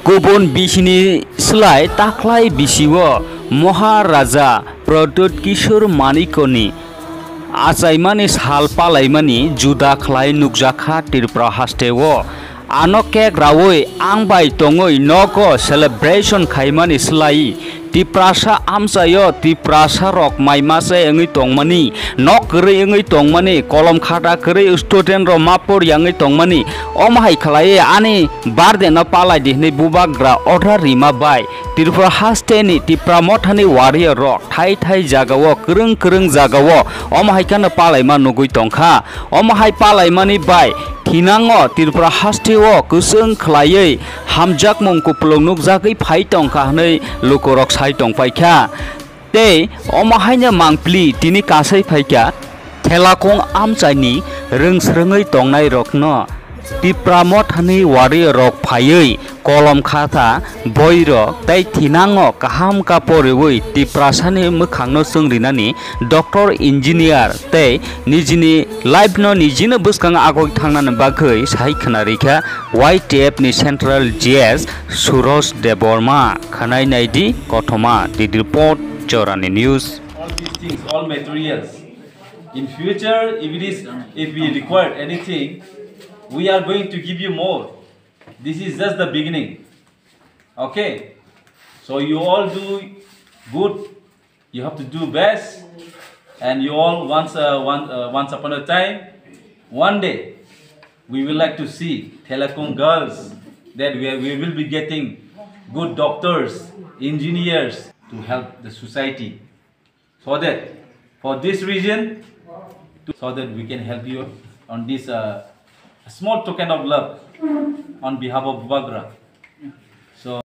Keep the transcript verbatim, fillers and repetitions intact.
Kubun bisini slai taklai bisio Maharaja Pradyut Kishore Manikoni achaimani sal palaimani juda khlai nukjakha Tripura hasteo. Ano kek raui ang bai tongwi nogo celebration khaimani slai Tiprasa amchaio Tiprasa rok mai mase wngwi tongmani, nok kwrwi wngwi tongmani, kolom khata kwrwi student rok ma por yangwi tongmani, omo hai khlaiwi ani birthday no palai di hwnwi bubagra order rima bai Tripura hasteni Tipra mothani warrior rok thai thai jagao kwrwng kwrwng jagao omo hai kheno palaima nugwi tongkha. Omo hai palaimani bai thinango Tripura hasteo kwchwng khlaiwi hamjakmung kupulung nukjagwi phai tongkha hwnwi lukurok sai tongpaikha. Tei omo haino mangpili tini kasai phaikha Thelakung amchaini rwngsrwngwi tongnairokno Tipra mothani warrior rok phaiwi kolom khata boirok tei thinango kaham kapo riwi Tiprasani mwkhangno chwngrinani doctor, engineer tei nijini life no nijino bwskang agoi thangnani bagwi sai khna rikha Y T F ni Central G S Suroj Debbarma. Khwnai naidi kothoma, the report, Jorani News. All these things, all materials. In future, if it is, if we require anything, we are going to give you more. This is just the beginning. Okay? So you all do good. You have to do best. And you all, once, uh, one, uh, once upon a time, one day, we will like to see Thelakung girls, that we, are, we will be getting good doctors, engineers to help the society. So that, for this reason, to, so that we can help you on this, uh, small token of love on behalf of Bubagra. So